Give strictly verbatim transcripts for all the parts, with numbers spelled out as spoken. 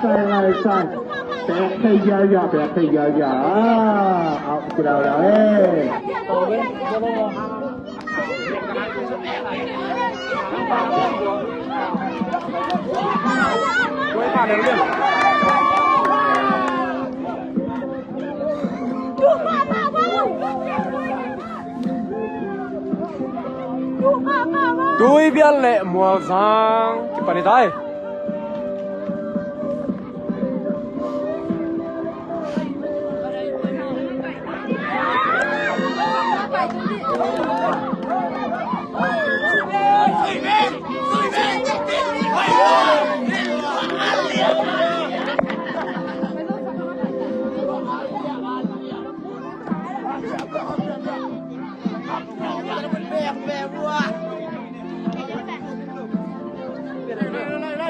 Lai, lai, sai. Pek thei ya ya, pek thei ya ya. Ah, au, kudau dau, eh. Tuivial le Mualzang kipan hi tai.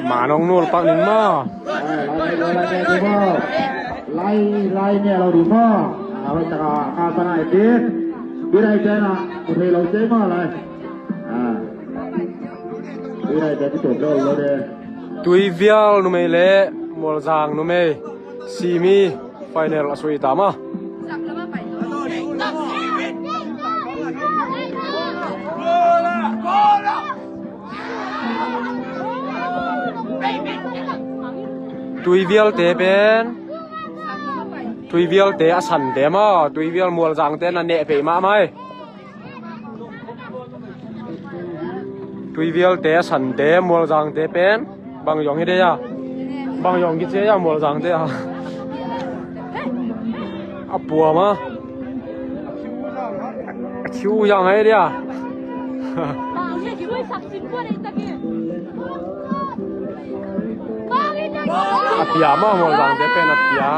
Manong nul pak ning maw. Lai, lai, lai ne lo ding maw. A, hoih taka ka sana e tin. Birai tena, ku thei lo cei maw lai. A, birai te ki tup lo lo de. Tuivial numei le Mualzang numei simi final a sui ta maw. Tuivialte pen, Tuivialte a sante maw, Tuivial Mualzangte na neh pei mahmah hi. Tuivialte a sante, Mualzangte pen bang zong hi de a. Bang zong kici a, Mualzangte a. A puam a. A kiu zang hi de a. A pia maw, Mualzangte pen a pia.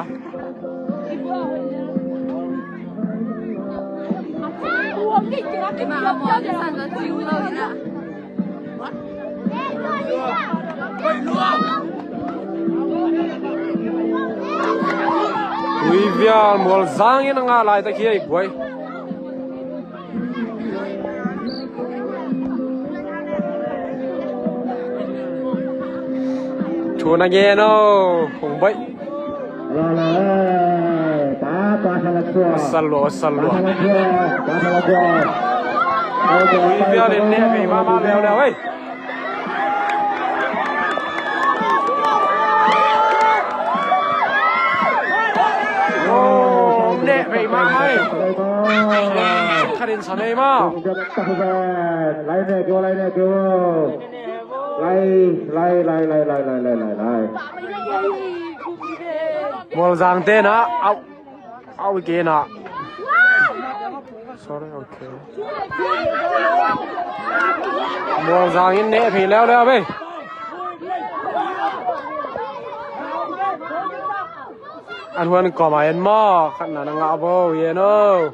Tuivial Mualzang in a ngah laitak hi ei guai. Thu na gen o, hong baih. Lo, lo, eh, pa, pa, sa la khua. Sa lua, sa lua. Pa, sa la khua, pa, sa la khua. Tuivial in neh vei mahmah leuleu ei. Oh, neh vei mahmah ei. Khat in sa nei maw. Lai neh kei o, lai neh kei o. Lai, lai, lai. Mualzangte na, au, au kei na. Sorry, okay. Mualzang in neh phei leuleu bei. An huan kawm a en maw, khatna na ngah vo, en o.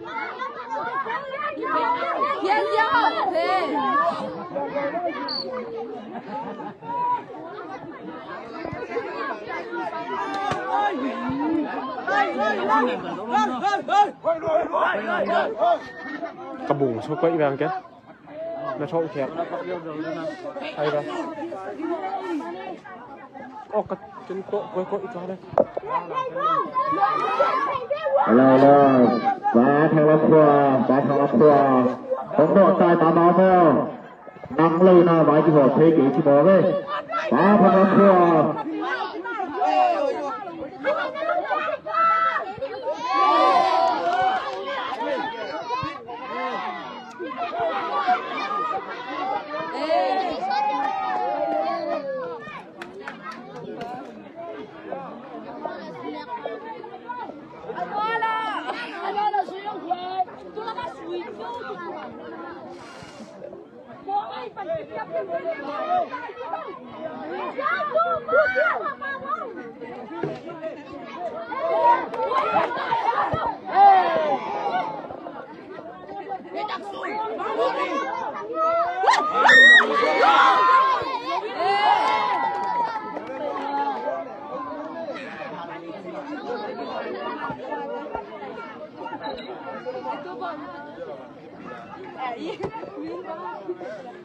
Ka bung so koih veng ke. Na thawh khiat. Hai ba. Ơ, ka ken ko, ko, ko, i ka le. Hello, hello. Ba Thang Lam Khua, Ba Thang Lam Khua. Hong dawh tai mahmah maw. Nang lei na vai kihawm thei kei ci maw ve. Ba Thang Lam Khua.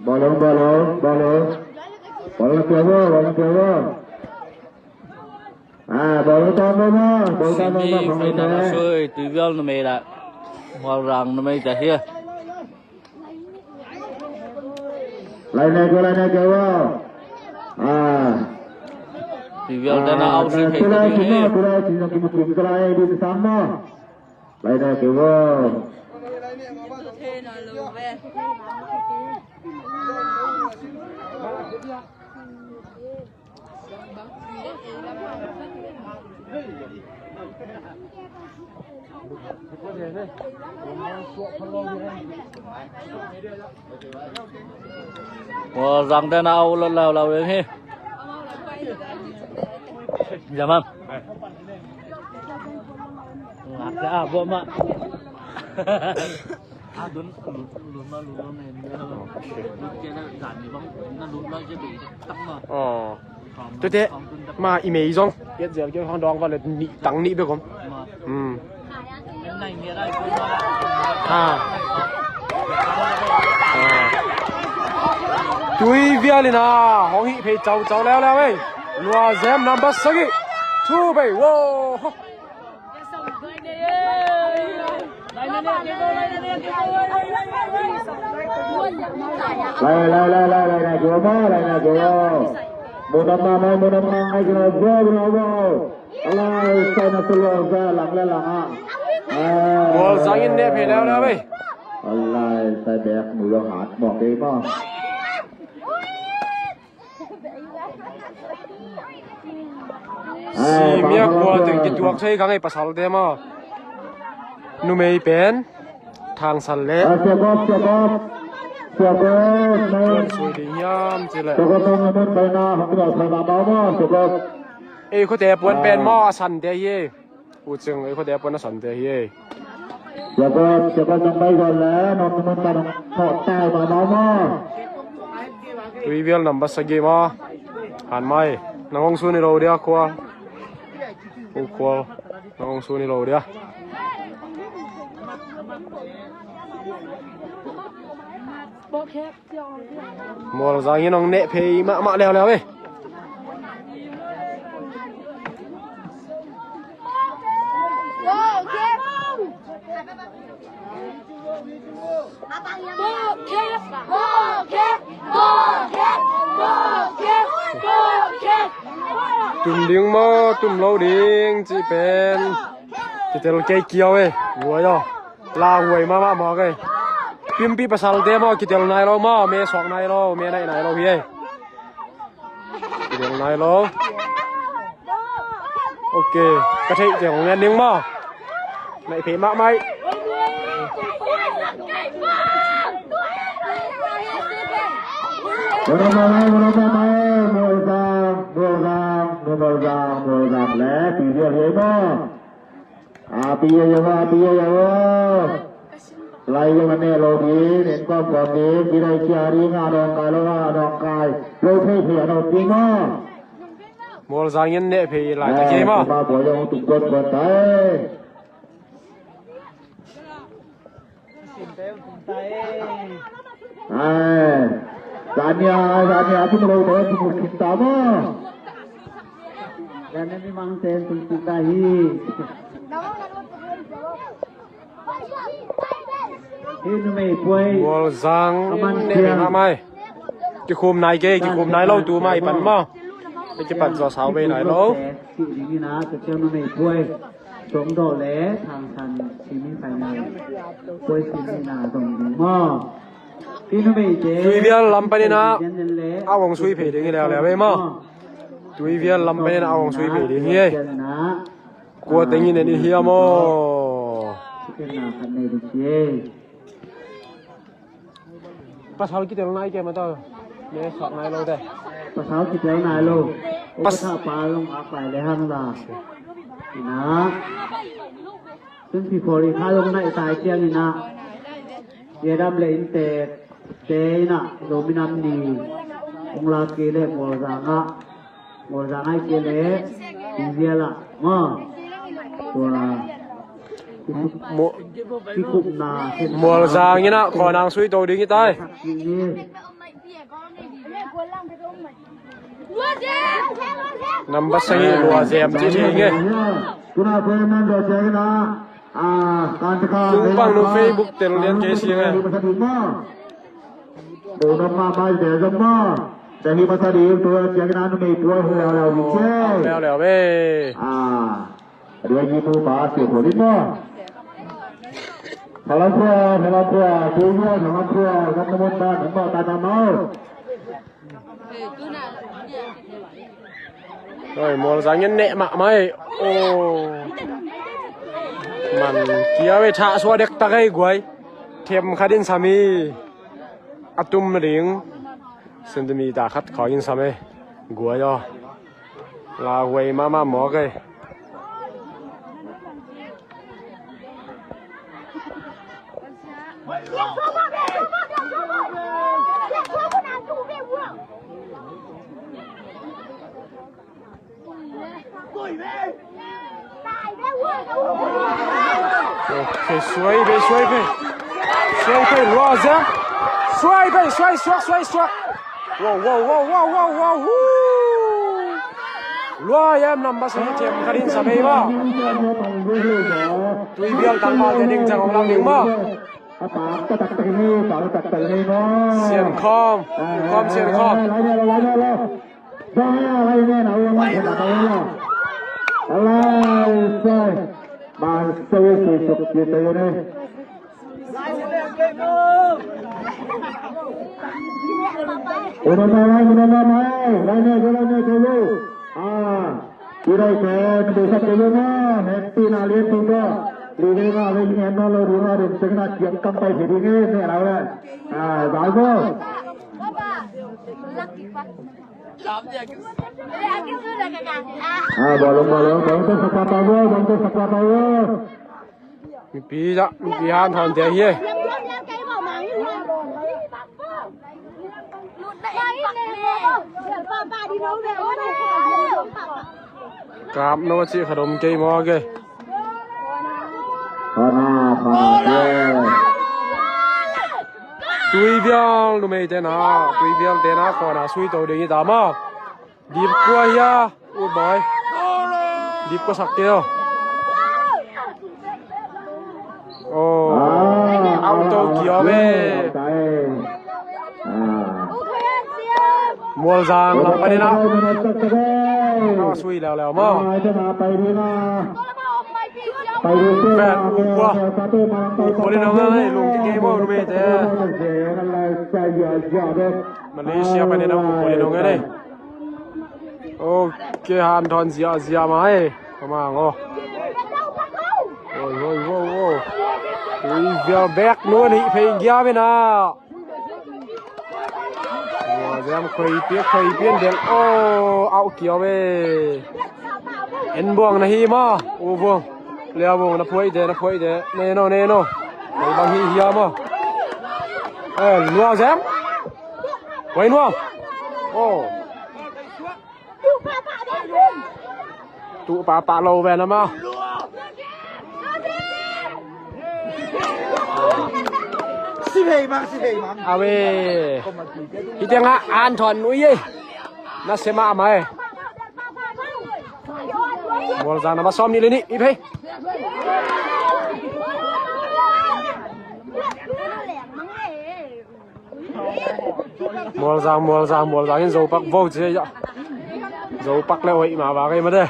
Bawlung, bawlung, bawlung. Bawlung pia vo, bawlung pia vo. Ah, baru tahu nama, baru tahu nama, baru tahu nama. Sui, Tuivial numei la. Mualzang numei ta hia. Lai na ko, lai na ko. Ah. Tuivial ta na au si thei ta ding hi. Tulai sima, tulai sima kimukim tulai di sama. Lai na ko. Mualzang te na au lo lo lo hi. Zaman. Ngak te a bo ma. Aa, dun, lut, lut ma, lut ma, lut ma. Lut kei na, zan ni bang, na lut ma, je bei tak ma. Aw. Tute, ma i mei zong piat zel kei hong dawng va le nih tang nih bek om. Ma. Hmm. Nai nge rai ko ma. Ha. Ah. Tuivial in a hong hih phei cau cau leuleu ei. Luazem number sagih. Thu bei, wow. Lai, lai, lai, lai, lai, lai, gua ma, lai, lai, gua. Munam ma, mai, munam ma, ai, gua, gua, gua, gua. Alai, sai na sulu, gua, lang, lang, lang, ah. Ai. Mualzang in ne phe, lau, lau, bei. Alai, sai bek, mu, yo, hat, mok, eh, ma. Simia kua teng kituak thei ka ngei pasalte maw? Numei pen Thangsan le. Ah, siakop, siakop. Siakop, tuan sui ding hiam ci le. Siakop, siakop. Ei khuate puan pen maw a sante hi. U Cing, ei khuate puan a sante hi ei. Siakop, siakop nang bai gol le, nong tumun ka nong thawh tai ma nong maw. Tuivial number sagih maw. Han mai, nang hong sun hi lo dia khua. U khua, nang hong sun hi lo dia. Mualzang in hong neh phei mahmah leuleu ei. Tum ding maw, tum lo ding cih pen kitel kei kiau ei. Guai aw. Lauhuai mahmah mawk ei. Pimpi pasalte maw, kitel nai lo maw, me suak nai lo, me naih nai lo hi ei. Kitel nai lo. Ok, ka theih teng hong en ding maw. Naih phei mahmah ei. Mualzang, Mualzang, Mualzang, Mualzang, Mualzang le, pi dia hi ei maw. A pi a yo, a pi a yo. Lai yo a neh lo ding, nen kawm kawm ding, kidai kia ding, a dawng kai lo, a dawng kai lo thei thei a dawng ding maw. Mualzang in neh phei lai ta kei maw. Eh, pa buai yo tung kuat kuat tai. Ai, zania, zania, tung lo, tung lo, tung lo, tung lo, tung lo. Zania mi mang ten tung tung ta hi. Hi numei puai. Mualzang, aman ne kiang. Mai. Kikhum nai kei, kikhum nai lo tu mai pan maw. Kipat zaw sau bei nai lo. Ki ding ina, ka kiang numei puai. Sawm dawh le Thangsan semi final puai semi na zong ding maw? Pi numei te. Tuivial lam panin ah a hong sui phei ding hi leuleu ei maw? Tuivial lam panin ah a hong sui phei ding hi ei. Kua teng in en i hiam aw? Chicken na khat nei ding ci ei. Pasal kitel nai ke mata. Me suak nai lo te. Pasal kitel nai lo. Pas- Upatha pa long a pai le hang la. Ina. Tun pi khori kha long nai tai kiang ina. Ye dam le in te. Te ina. Lo minam ni. Ong la ke le Mualzang a. Mualzang ai ke le, Tuivial ah, maw. Tua, Mu-, kikupna, Mualzang in ah, khuanang sui to ding hi tai. Nambat sangih lua zem ci ding e. Tuna pwe man do ciangin a, a, kan taka Tumpang nu Facebook tel lian kei si nge. Unam ma mai de zom ma. Ciangin masa ding tua ciangin anu mei tua leo leo ding ce. Leo leo be. A, dia gitu pa si ko ding ma. Salam tua, salam tua, tua, salam tua, kan teman ta, kan ta nama. Oi, Mualzang in neh mahmah ei. Oh. Man kia ve, thah suah dektak ei guai. Them khat in sam hi. A tum ding centimeter khat khawng in sam ei guai aw. Lauhuai mahmah mawk ei. Okay, suai bei, suai bei. Suai bei, lua zia. Suai bei, suai, suak, suai, suak. Wow, wow, wow. Lua yam nambat sangih them khat in sa bei ba. Tuibial tangval te ding ciang hong lang ding ba. Sian khawm, khawm sian khawm. Ah, balong, balong, balong tu sapa tahu, balong tu sapa tahu. Mipi za, mipi hanthawn te hi e. Kap no ci kha dom kei maw ke. Khawna, khawna, ke. Tuibial numei te na, Tuibial te na khawna sui to ding hi ta maw. Dip kua hia, u boy. Dip kua sak kei aw. Oh, ah, auto ah, kio ah, ve. Ah. Mualzang lam panin ah. Ah, sui leuleu maw. Pen u kua. U kua li nong a lei lung kikei maw numei te. Malaysia panin ah u kua li nong a lei. Ok, hanthawn ziahziah mah e. Ka mang aw. Oi, oi, oi, oi. Ui, vial bek nun hih phei giam in ah. Ua, ziam khoi piak, khoi piak del. Oh, auh kiau e. En buang na hi maw. U buang. Lia buang na phuai de, na phuai de. Ne no, ne no. Koi bang hi hiam aw. Eh, nuang ziam. Koi nuang. Oh. Tuh pahpah lo ve na maw. Si vei mang, si vei mang. Ave. Hih tengah hanthawn nuih e. Na sema amai. Mualzang na ma sawm nih le nih i phei. Mualzang, Mualzang, Mualzang in Zopak vo ci a. Zopak le hoih mah vak ei mate.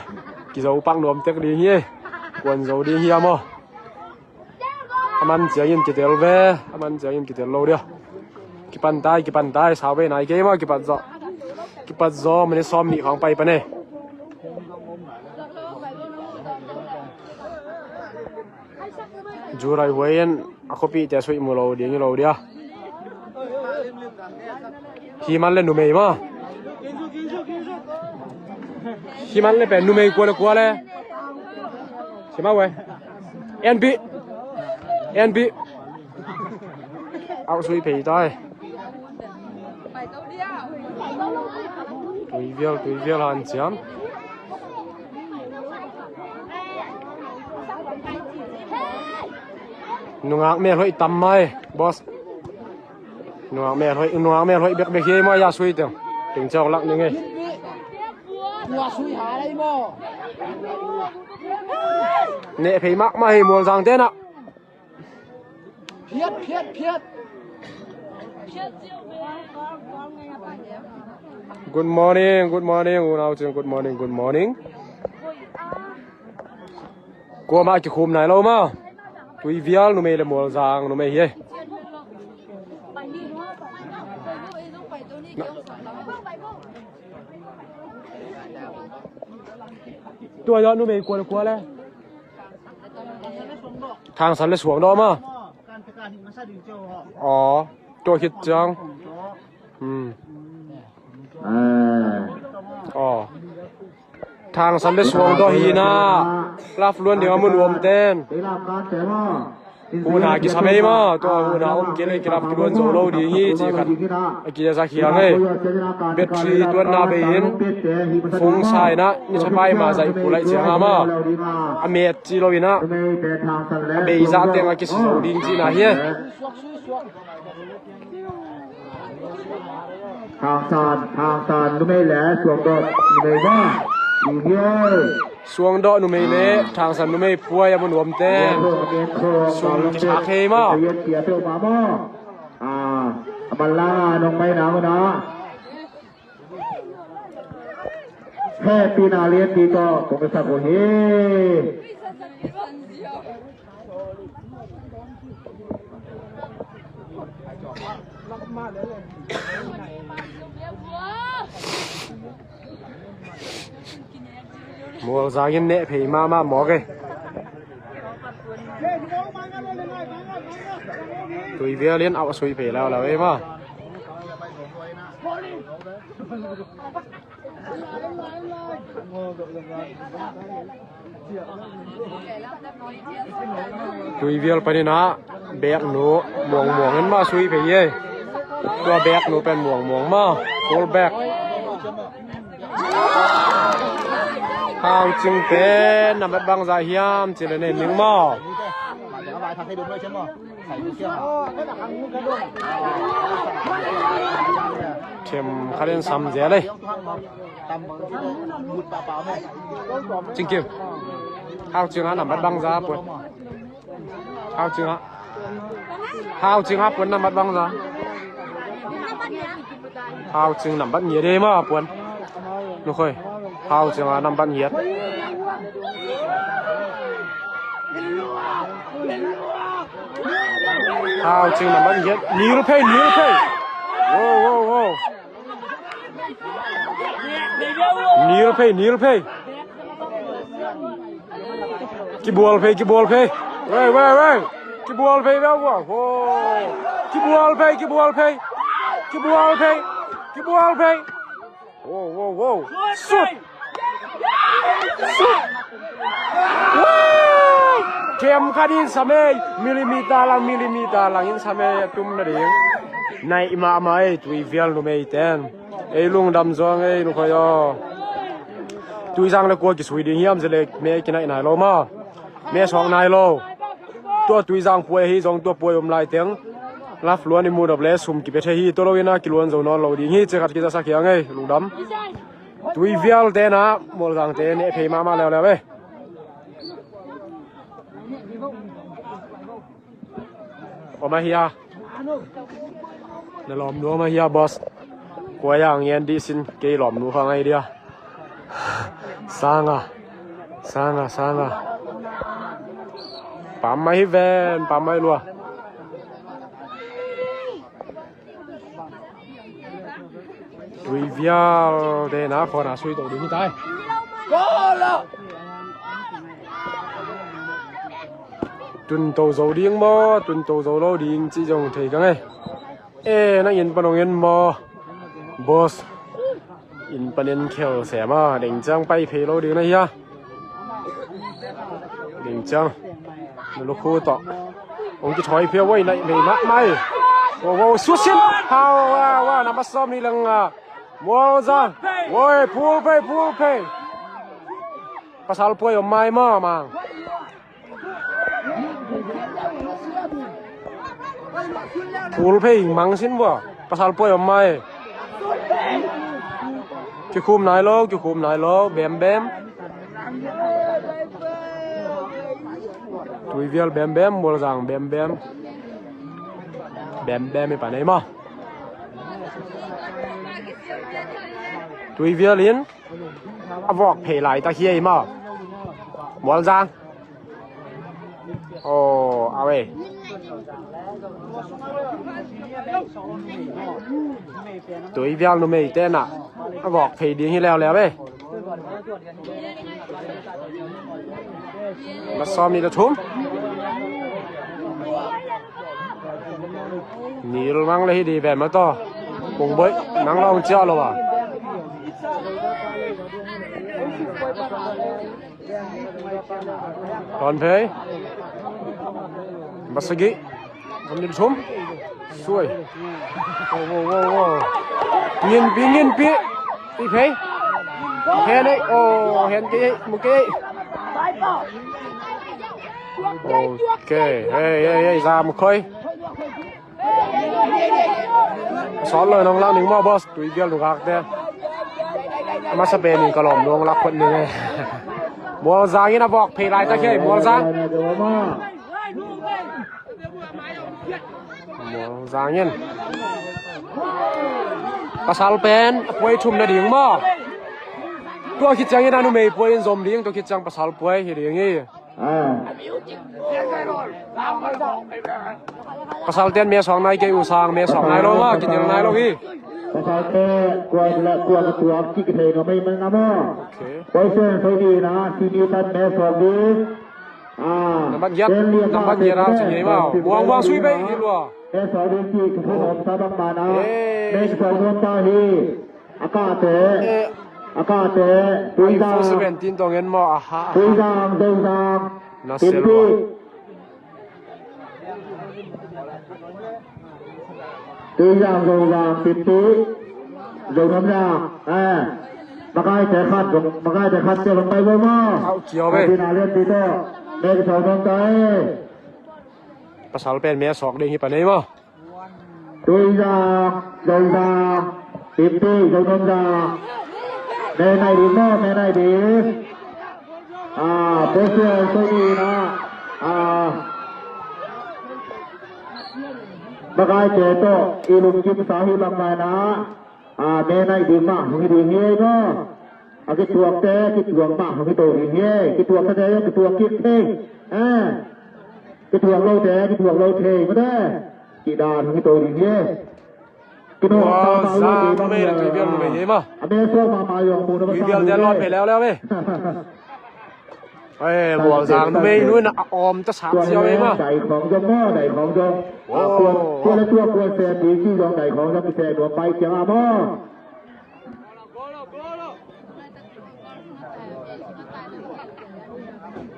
Kizopak nuam tek ding hi. Kuan zo ding hi a maw. A man ciangin kitel ve, a man ciangin kitel lo dia. Kipan tai, kipan tai, sau ve nai kei maw, kipat zaw. Kipat zaw, minute sawm nih khawng pai pan e. Jurai huai in a khuapihte suih mu lo ding hi lo dia. Hi man le numei maw. Hi man le pen numei kua le kua le. Hi man huai. Enpi. Enpi. Auh sui phei tai. Tuivial, Tuivial hanciam. Nungak mel hoih tam mai, boss. Nungak mel hoih, nungak mel hoih bekbek hi mai a sui teng. Teng ciau lak ning ei. Neh phei mahmah hi Mualzang tenah. Good morning, good morning, unau cing, good morning, good morning. Kuamah kikhum nai lo maw. Tuivial numei le Mualzang numei hi. Tua numei kua le kua le? Thangsan le Suangdawh maw. Aw, tua khit ciang. Hmm. Aw. Thangsan le Suangdawh hi na. Lafluan ding a mun uam ten. Huhna kisam ei maw, tua huhna om kei le kilap kiluan zo lo ding hi ci khat a kizasak hiang ei. Battery tuanna bei in phone sa in ah ni thapai ma zaih pulaih ciang a maw. A met ci lo in ah a bei zah teng a kisi zo ding cihna hi. Thangsan, Thangsan numei le Suangdawh numei maw. Suangdawh numei le Thangsan numei puai a mun uam ten. Sum kithak thei maw. A man la nong mai na maw na. Happy na lian pi tawh kong ka sak uh hi. Mualzang in neh phei mahmah mawk ei. Tuivial in auh a sui phei leuleu ei maw. Tuivial panin ah beknu Muangmuang in mah sui phei ei. Tua beknu pen Muangmuang maw, full back. Hau Cing pen nambat bangzah hiam cih le nei ning maw. Them khat in sam zel ei. Cing Kim. Hau Cing a nambat bangzah puan. Hau Cing a. Hau Cing a puan nambat bangzah. Hau Cing nambat ngiat ei maw puan. Nukhoi. Hau Cing a nambat ngiat. Hau Cing nambat ngiat. Nil phei, nil phei. Wow, wow, wow. Nil phei, nil phei. Kibual phei, kibual phei. Wei, wei, wei. Kibual phei, wei, wei. Wow. Kibual phei, kibual phei. Kibual phei. Kibual phei. Wow, wow, wow. Sut. Sut. Wow. Them khat in sam ei. Millimeter lang, millimeter lang in sam ei. A tum nading. Naih mahmah ei, Tuivial numei ten. Ei lungdam zong ei, nukhoi aw. Tuizang le kua kisui ding hiam cih le me kinaih nai lo maw. Me suak nai lo. Tua Tuizang puai ahi zong tua puai om lai teng. Lafluan i muhdop le sum kipia thei hi, tua lo in a kiluan zo nawn lo ding hi, cih khat kizasak hiang ei, lungdam. Tuivial ten ah Mualzang ten neh phei mahmah leuleu ei. Om ahi a. Na lawmnu om ahi a, boss. Kua a ngen dih sin, kei lawmnu kha ngai dia. Sanga. Sanga, sanga. Pam mai hi ven, pam mai lua. Tuivial te na khawn a sui to ding hi tai. Tun to zo ding maw, tun to zo lo ding cih zong thei ka ngei. E, nang inn pan hong en maw? Boss. Inn pan en khel sem a, ding ciang pai phei lo ding na hia. Ding ciang. Na lukhu tawh. Hong kithawi phei a, woi, naih mei mahmah ei. Wow, wow, susin. Hau, wa, wa, nambat sawm nih le nga. Mualzang. Woi, phul phei, phul phei. Pasal puai om mai maw, mang. Phul phei mang sin bua. Pasal puai om mai. Kikhum nai lo, kikhum nai lo, bem bem. Tuivial bem bem, Mualzang bem bem. Bem bem i pan ei maw. Tuivial in a vawk phei laitak hi ei maw. Mualzang. Aw, a ve. Tuivial numei tenah a vawk phei ding hi leuleu ve. Mat sawm nih le thum. Nil mang le hi di ven ma taw. Kung boih nang long ciah lo a. Ton phei. Masagi. Om nih thum. Suai. Wow, wow, wow, wow. Ngin pi, ngin pi. Pi phei. Hen ei. Oh, hen ki ei. Mu ki ei. Ok. Hey, hey, hey. Za mu khoi. Sawt lo nong lak ning maw boss, Tuivial nungakte. A masa pen in ka lawm nong lak phot ning e. Mualzang in a vawk phei laitak hi ei, Mualzang. Mualzang in. Pasal pen a puai thum nading maw. Tua khit ciangin a numei puai in zom ding, tua khit ciang pasal puai hi ding hi. Ah. Pasal ten me suak nai kei, U Sang, me suak nai lo ma, kinil nai lo hi. Pasal te kua la kua ka tuak kik thei ngam ei man ngam aw. Ok. Poisen so di na, sini tan me suak di. Ah. Nambat giat, nambat giat a sini ei ma. Buang buang sui bei hi lua. Me suak di ki ka phun om sa bang ma na. Eh. Me suak nuam ta hi. A kate, eh, a kate, iPhone Tuizang, seventeen tong en maw, aha, aha. Tuizang, Zozang, na Pipi. Sel maw. Tuizang, Zozang, Pipi. Zozang, eh. Makaite khat, makaite khat, cia bang pai bo maw. Au, cia be. Pai bina lian pi to. Mek Zozang ta, eh. Pasal pen me suak ding hi pan ei maw. Tuizang, Zozang, Pipi, Zozang. Me nai ding maw, me nai ding. Ah, Bethel, Sony na. Ah. Makaite tawh i lungkim sa hi bang mai na. Ah, me nai ding mah hong hi ding hi ei maw. A kituakte kituak mah hong hi to ding hi ei. Kituak sate kituak kik thei. Eh. Kituak lote kituak lo thei mate. Kidan hong hi to ding hi ei. Kino. Wow, ta ta lo Zang, te bang numei le Tuivial numei hi ei maw. A me suak mahmah zong mu na. Tuivial te a lawm phei leuleu ve. Eh, Mualzang numei nu in a om ta sam ziau ei maw. Dai khawng zong maw, dai khawng zong. Wow. Ah, tua, tua le tua, tua sem ding ci zong dai khawng zong, sem nuam pai ciang a maw.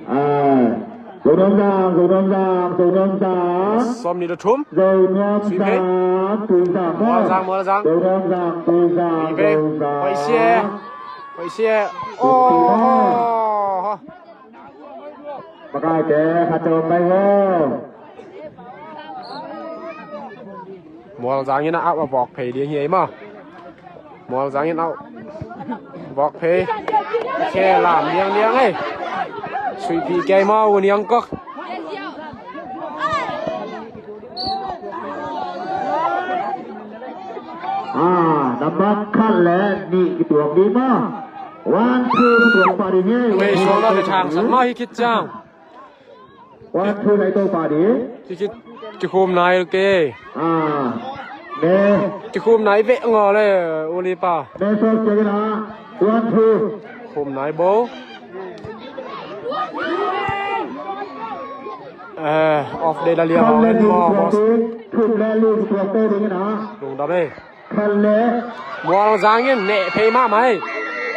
Ah, Zo Nuam Zang, Zo Nuam Zang, Zo Nuam Zang. Sawm nih le thum. Zo Nuam Zang, Tui Zang maw. Mualzang, Mualzang. Zo Nuam Zang, Tui Zang, Zo Zang. Hoih sia. Hoih sia. Oh. Makaite khat tawm pai vo. Mualzang in a au a vawk phei ding hi ei maw. Mualzang in au vawk phei. Khe lam liangliang ei. Suihpih kei maw U Niang Kok. Ah, nambat khat le nih kituak ding maw. One, two kituak pah ding hi. Kei suang lo le thang san maw hi khit ciang. One, two nai to pah ding. Ki, ki, kikhum nai kei. Ah, me. Kikhum nai ve ngaw le U Li pa. Me suak ciang in a. One, two. Khum nai bo. Eh, off day la liang. Khat le nih kituak ding. Thum le nih kituak ding in a. Lungdam ei. Khat le. Mualzang in neh phei mahmah ei.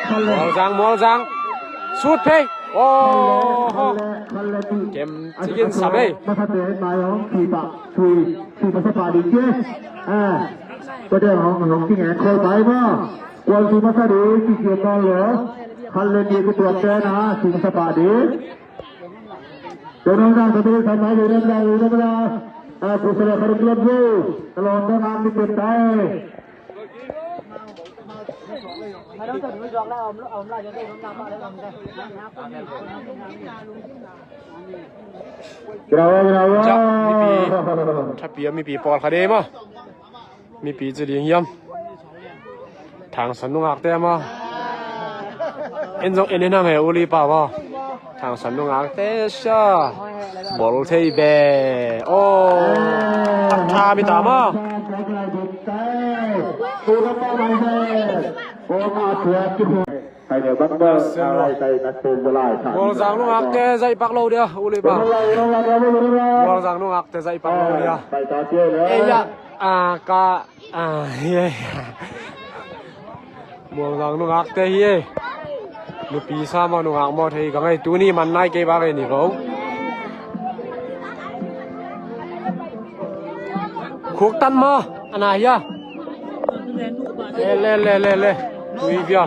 Khat le. Mualzang, Mualzang. Sut phei. Oh. Khat le, khat le, khat le nih. Kem cikin sam ei. Masa te mai hong khi pah, sui, sui masa pah ding ke. Ah. Tua te hong, hong ki ngen khol pai maw. Kuan sui masa ding, ki kiam nawn lo. Khat le nih kituak te na, sui masa pah ding. Donong dang, donong dang, donong dang, donong dang. Ah, kusala kharum lon bu. Kalon dang ang ni petai. Bravo, bravo. Ciah, mipi, thapi a mipi pawlkhat ei maw. Mipi ci ding hiam? Thangsan nungakte maw. En zong en in hang e, u le pa maw. Thangsan nungakte sia. Bol thei be. Oh. Tha mi ta maw. Mualzang nungakte zaih pak lo dia, u le pa. Mualzang nungakte zaih pak lo dia. Ei ya, a ka, a, hi ei. Mualzang nungakte hi ei. Nupi sa maw, nungak maw thei ka ngei, tuni man nai kei bak ei ni ko. Khuktan maw, a na hi a. Le, le, le, le, le. Tui bia.